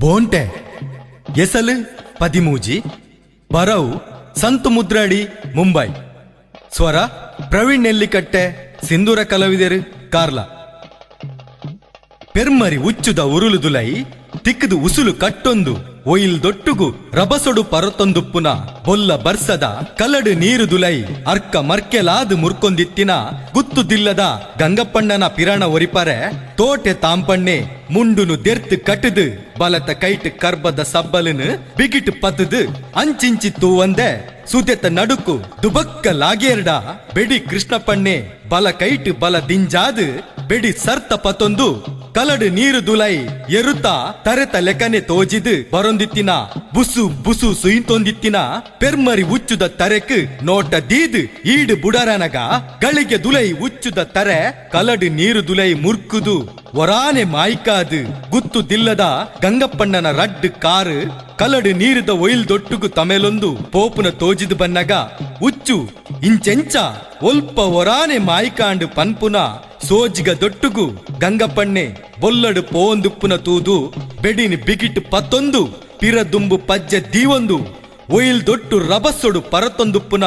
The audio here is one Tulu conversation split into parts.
ಬೋಂಟೆ ಎಸಲು ಪದಿಮೂಜಿ. ಬರವು ಸಂತು ಮುದ್ರಾಡಿ, ಮುಂಬೈ. ಸ್ವರ ಪ್ರವೀಣ್ ನೆಲ್ಲಿಕಟ್ಟೆ, ಸಿಂಧೂರ ಕಲಾವಿದರು, ಕಾರ್ಲ. ಪೆರ್ಮರಿ ಉಚ್ಚುದ ಉರುಳುದುಲೈ ತಿಕ್ಕದು ಉಸುಲು ಕಟ್ಟೊಂದು ಒಯಿಲ್ ದೊಟ್ಟುಗು ರಬಸೊಡು ಪರತೊಂದುಪ್ಪುನ ಬೊಲ್ಲ ಬರ್ಸದ ಕಲಡು ನೀರು ದುಲೈ ಅರ್ಕ ಮರ್ಕೆಲಾದ್ ಮುರ್ಕೊಂದಿತ್ತಿನ ಗುತ್ತುದಿಲ್ಲದ ಗಂಗಪ್ಪಣ್ಣನ ಪಿರಾಣ ಒರಿಪರೆ ತೋಟೆ ತಾಂಪಣ್ಣೆ ಮುಂಡುನು ದೆರ್ತ್ ಕಟ್ಟುದು ಬಲತ ಕೈಟ್ ಕರ್ಬದ ಸಬ್ಬಲನು ಬಿಗಿಟ್ ಪತ್ತುದು ಅಂಚಿಂಚಿ ತೂವಂದೆ ಸುದೆತ ನಡುಕು ದುಬಕ್ಕ ಲಾಗೇರ್ಡ ಬೆಡಿ ಕೃಷ್ಣಪ್ಪಣ್ಣೆ ಬಲ ಕೈಟ್ ಬಲ ದಿಂಜಾದ್ ಬೆಡಿ ಸರ್ತ ಪತೊಂದು ಕಲಡು ನೀರು ದುಲೈ ಎರುತ ತರೆತ ಲೆಕನೆ ತೋಜಿದ್ ಬರೊಂದಿತ್ತಿನ ಬುಸು ಬುಸು ಸುಯಿಂತೊಂದಿತ್ತಿನ ಪೆರ್ಮರಿ ಉಚ್ಚುದ ತರೆಕ್ ನೋಟ ದೀದ್ ಈಡು ಬುಡರನಗ ಗಳಿಗೆ ದುಲೈ ಉಚ್ಚುದ ತರೆ ಕಲಡು ನೀರು ದುಲೈ ಮುರ್ಕುದು ಒರಾನೆ ಮಾಯ್ಕಾದು ಗುತ್ತು ದಿಲ್ಲದ ಗಂಗಪ್ಪಣ್ಣನ ರಡ್ಡು ಕಾರು ಕಲಡು ನೀರುದ ಒಯಿಲ್ ದೊಟ್ಟುಗು ತಮೆಲೊಂದು ಪೋಪುನ ತೋಜಿದು ಬನ್ನಗ ಉಚ್ಚು ಇಂಚೆಂಚ ಒಲ್ಪ ಒರಾನೆ ಮಾಯ್ಕಾಂಡು ಪನ್ಪುನ ಸೋಜಿಗ ದೊಟ್ಟುಗು ಗಂಗಪ್ಪಣ್ಣೆ ಬೊಲ್ಲಡು ಪೋಂದುಪ್ಪುನ ತೂದು ಬೆಡಿನಿ ಬಿಗಿಟ್ ಪತ್ತೊಂದು ಪಿರದುಂಬು ಪಜ್ಜೆ ದೀವೊಂದು ಒಯಿಲ್ ದೊಟ್ಟು ರಬಸ್ಸೊಡು ಪರತೊಂದುಪ್ಪುನ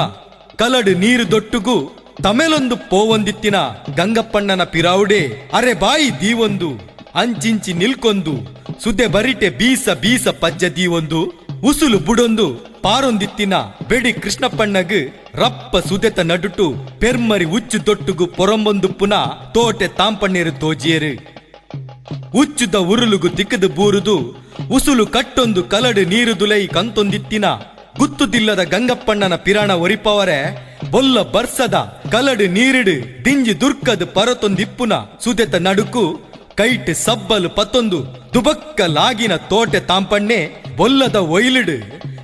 ಕಲಡು ನೀರು ದೊಟ್ಟುಗು ತಮೆಲೊಂದು ಪೋವೊಂದಿತ್ತಿನ ಗಂಗಪ್ಪಣ್ಣನ ಪಿರಾವುಡೆ ಅರೆ ಬಾಯಿ ದೀವೊಂದು ಅಂಚಿಂಚಿ ನಿಲ್ಕೊಂದು ಸುದೆ ಬರಿಟೆ ಬೀಸ ಬೀಸ ಪಜ್ಜ ದೀವೊಂದು ಉಸುಲು ಬುಡೊಂದು ಪಾರೊಂದಿತ್ತಿನ ಬೆಡಿ ಕೃಷ್ಣಪ್ಪಣ್ಣಗ್ ರಪ್ಪ ಸುದೆತ ನಡುಟು ಪೆರ್ಮರಿ ಉಚ್ಚು ದೊಟ್ಟುಗು ಪೊರಂಬೊಂದುಪ್ಪುನ ತೋಟೆ ತಾಂಪಣ್ಣೇರು ತೋಜಿಯರು. ಉಚ್ಚುದ ಉರುಲುಗು ತಿಕ್ಕದು ಬೂರುದು ಉಸುಲು ಕಟ್ಟೊಂದು ಕಲಡು ನೀರು ದುಲೈ ಕಂತೊಂದಿತ್ತಿನ ಗುತ್ತುದಿಲ್ಲದ ಗಂಗಪ್ಪಣ್ಣನ ಪಿರಾಣ ಒರಿಪವರೆ ಬೊಲ್ಲ ಬರ್ಸದ ಕಲಡು ನೀರಿಡು ದಿಂಜಿ ದುರ್ಕದ ಪರತೊಂದಿಪ್ಪುನ ಸುದೆತ ನಡುಕು ಕೈಟ್ ಸಬ್ಬಲು ಪತ್ತೊಂದು ದುಬಕ್ಕ ಲಾಗಿನ ತೋಟೆ ತಾಂಪಣ್ಣೆ ಬೊಲ್ಲದ ಒಯ್ಲಿಡು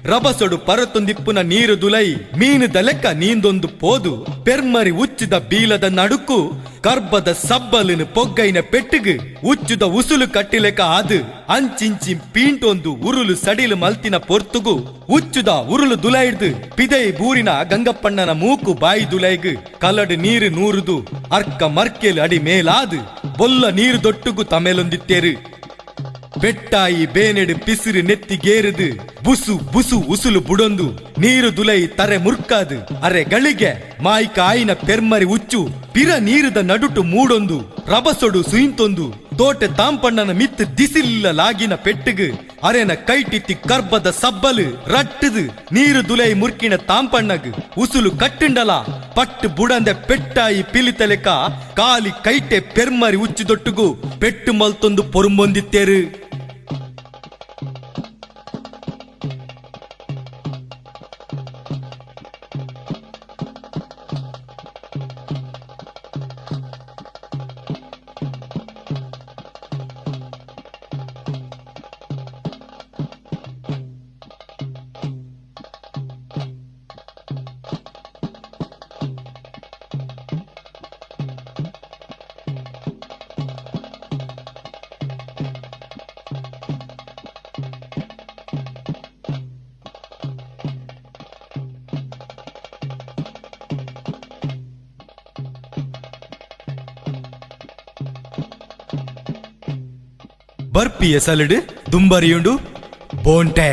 ರಬಸೊಡು ಪರತೊಂದಿಪ್ಪುನ ನೀರು ದುಲೈ ಮೀನುದ ಲೆಕ್ಕ ನೀಂದೊಂದು ಪೋದು ಪೆರ್ಮರಿ ಉಚ್ಚಿದ ಬೀಲದ ನಡುಕು ಕರ್ಬದ ಸಬ್ಬಲಿನ ಪೊಗ್ಗೈನ ಪೆಟ್ಟಿಗು ಉಚ್ಚುದ ಉಸುಲು ಕಟ್ಟಿಲೆಕ್ಕ ಆದು ಅಂಚಿಂಚಿ ಪೀಂಟೊಂದು ಉರುಳು ಸಡಿಲು ಮಲ್ತಿನ ಪೊರ್ತುಗು ಉಚ್ಚುದ ಉರುಳು ದುಲೈಡ್ದು ಪಿದೈ ಬೂರಿನ ಗಂಗಪ್ಪಣ್ಣನ ಮೂಕು ಬಾಯಿ ದುಲೈಗು ಕಲಡು ನೀರು ನೂರುದು ಅರ್ಕ ಮರ್ಕೆಲು ಅಡಿ ಮೇಲಾದು ಬೊಲ್ಲ ನೀರು ದೊಟ್ಟುಗು ತಮೇಲೊಂದಿತ್ತೇರು. ಬೆಟ್ಟಾಯಿ ಬೇನೆಡು ಪಿಸಿರು ನೆತ್ತಿಗೇರುದು ಬುಸು ಬುಸು ಉಸುಲು ಬುಡೊಂದು ನೀರು ದುಲೈ ತರೆ ಮುರ್ಕಾದು ಅರೆ ಗಳಿಗೆ ಮಾಯ್ಕಾಯಿನ ಪೆರ್ಮರಿ ಉಚ್ಚು ಪಿರ ನೀರುದ ನಡುಟು ಮೂಡೊಂದು ರಬಸೊಡು ಸುಯಿಂತೊಂದು ತೋಟೆ ತಾಂಪಣ್ಣನ ಮಿತ್ತು ದಿಸಿಲ್ಲ ಲಾಗಿನ ಪೆಟ್ಟುಗು ಅರೆನ ಕೈಟಿತ್ತಿ ಕರ್ಬದ ಸಬ್ಬಲು ರಟ್ಟುದು ನೀರು ದುಲೈ ಮುರ್ಕಿನ ತಾಂಪಣ್ಣಗ್ ಉಸುಲು ಕಟ್ಟುಂಡಲ ಪಟ್ಟು ಬುಡಂದೆ ಪೆಟ್ಟಾಯಿ ಪಿಲಿತಲೆಕ ಕಾಲಿ ಕೈಟೆ ಪೆರ್ಮರಿ ಉಚ್ಚುದೊಟ್ಟುಗು ಪೆಟ್ಟು ಮಲ್ತೊಂದು ಪೊರುಂಬೊಂದಿತ್ತೇರು. ಬರ್ಪಿ ಎಸಲಿಡು ದುಂಬರಿಯುಂಡು ಬೋಂಟೆ.